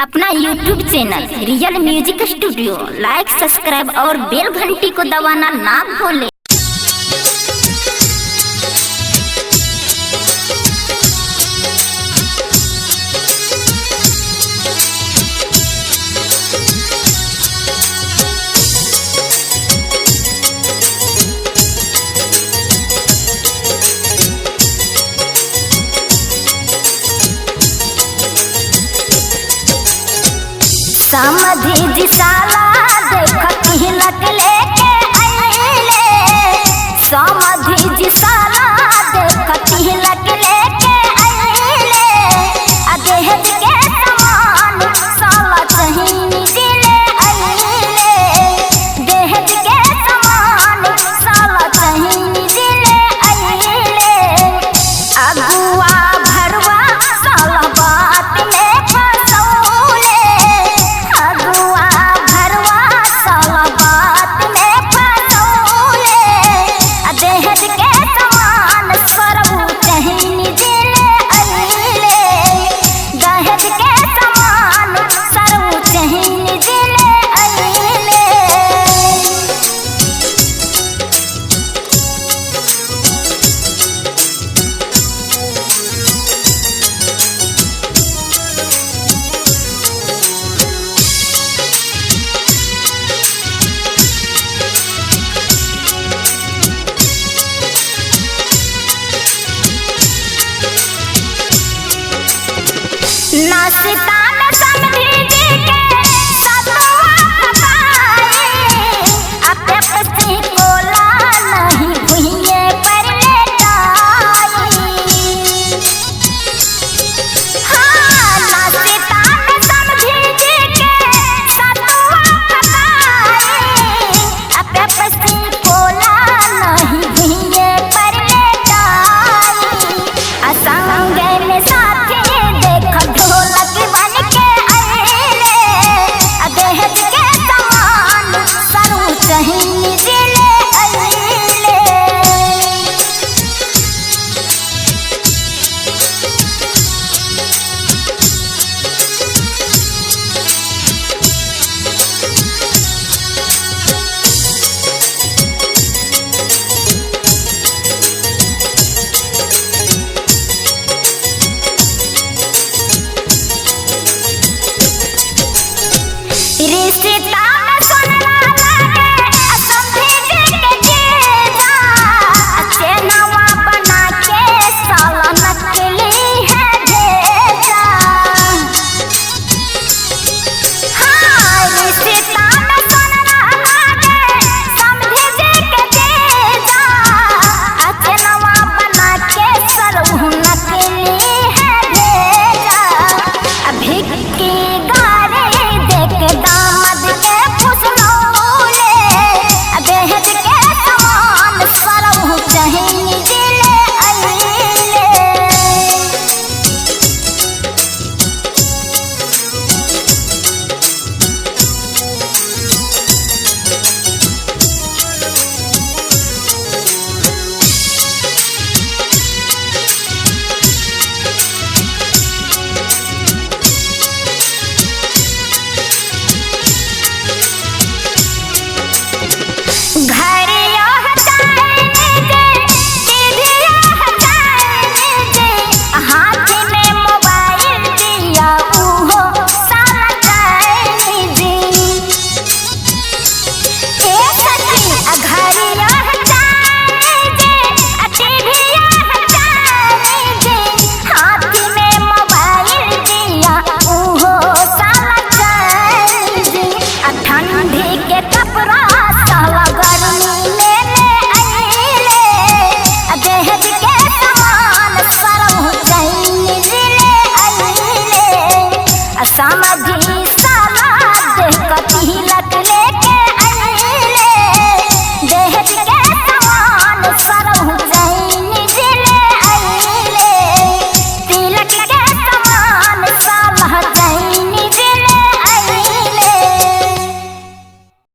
अपना YouTube channel real music studio like subscribe और बेल घंटी को दबाना ना भूलें। समधी जी साला देख तिलक लेके आइले, समधी जी साला देख तिलक लेके आइले, आ दहेज के सामान साला चहिनी जिले आइले, दहेज के सामान साला चहिनी जिले आइले, अगुआ भरवा साला बात में फसौले, अगुआ भरवा साला बात में फसौले, आ दहेज के सामान सरऊ चहिनी जिले आइले, दहेज के सामान सरऊ चहिनी जिले आइले। नाश्ता में समधी जी के सतुआ पकाई, आ पेप्सी कोला नहीं भुइये पर लेटाई। हाँ, नाश्ता में समधी जी के सतुआ पकाई, आ पेप्सी कोला नहीं भुइये पर लेटाई। आ संगे में साथी देख ढोलक बन के आइले, आ दहेज के सामान सरू चहिनी जिले आइले। रिश्ता